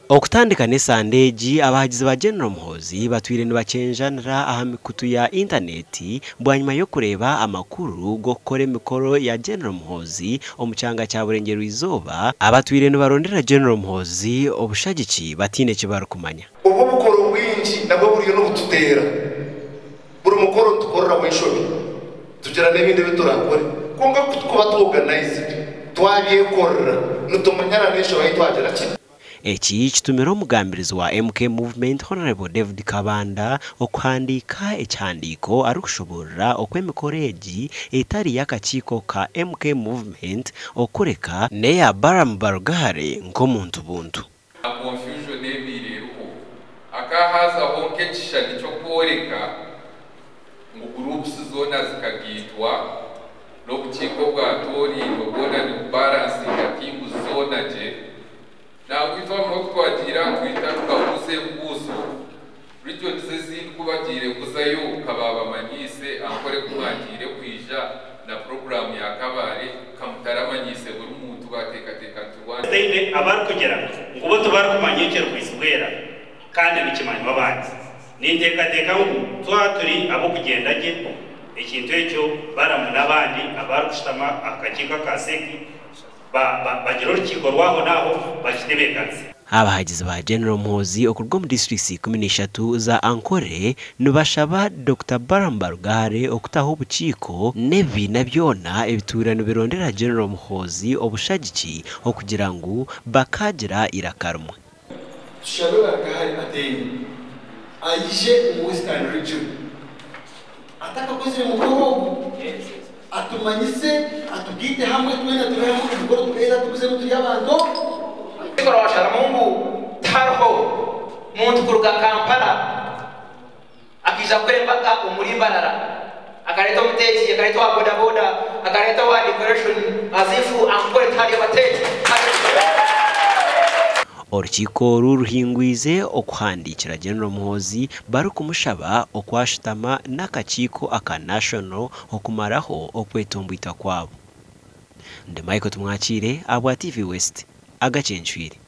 Okutandika n'esande egi, abahagizi ba General Muhoozi batwire nibakyenjanira aha mikutu ya intaneti bwanyima y'okureeba amakuru g'okukora emikoro ya General Muhoozi omu kyanga kya Burengyerwa-izooba abatwire nibarondera General Muhoozi obushagiki bataine eki barikumanya. Obwo obukoro bwingi nabwo buriyo nibututeera. Buri mukoro nitukoreraho enshobi, tugira n'ebindi ebi turakore. Kwonka ku turikuba tu organised, twabyekorera, nitumanyana n'enshobi ahu twagira ki. Eki kitumire omugambirizi wa MK Movement, Hon. David Kabanda okuhandiika ekihandiiko arikushoboorora oku emikoro egi etari y'akakiiko ka MK Movement okureka n'eya Balaam Barugahare nk'omuntu buntu. Na confusion ebaire eriho. Hakaba hazaho nk'ekishushani ky'okworeka ngu groups zoona zikagaitwa n'obukiiko obwatorainwe bwona nibubalansinga teams zoona gye. Nangwa itwe abamwe ku twagiire aha Twitter tukabuuza ebibuuzo, regions ezindi ku bagiire kuzayo ka baabamanyiise Ankole ku mwagiire kwija na puroguraamu ya Kabale ka mutaramanyiise buri muntu baateekateeka nti rwanda. Haine abarikugira ngu bo tibarikumanya ekirikwizibwera kandi nikimanywa abandi. Ninteekateeka ngu twaba turi ab'okugyenda gye, ekintu ekyo Balamu n'abandi abarikushutama aha kakiiko aka CEC bagire orukiiko rw'aho n'aho bakitebeekanise. Abahagizi ba General Muhoozi okuruga omu disiturikiti 13 za Ankole nibashaba Dokita Balaam Barugahare okutaho obukiiko n'ebibiina byona ebituura nibirondera General Muhoozi obushagiki okugira ngu bakaagira eiraka rimwe. Tushabe Barugahare ateine aije omu Western Region atakakozire mukoro ogu atumanyise atugaite hamwe twena tube hamwe omukoro tugaheza tuguzemu turi abantu. Rwasharamu ngu tihariho muntu kuruga Kampala akaija kukora embaga omuri Mbarara akareeta omuteeki, akareeta owa boda boda, akareeta owa decoration as if Ankole tihariyo bateeki. Orukiiko oru ruhingwize okuhandiikira General Muhoozi barikumushaba okwashutama n'akakiiko aka National okumaraho okwetomboita kwabo. Ndi Michael Tumwakiire ahabwa TV West, Agacencwire.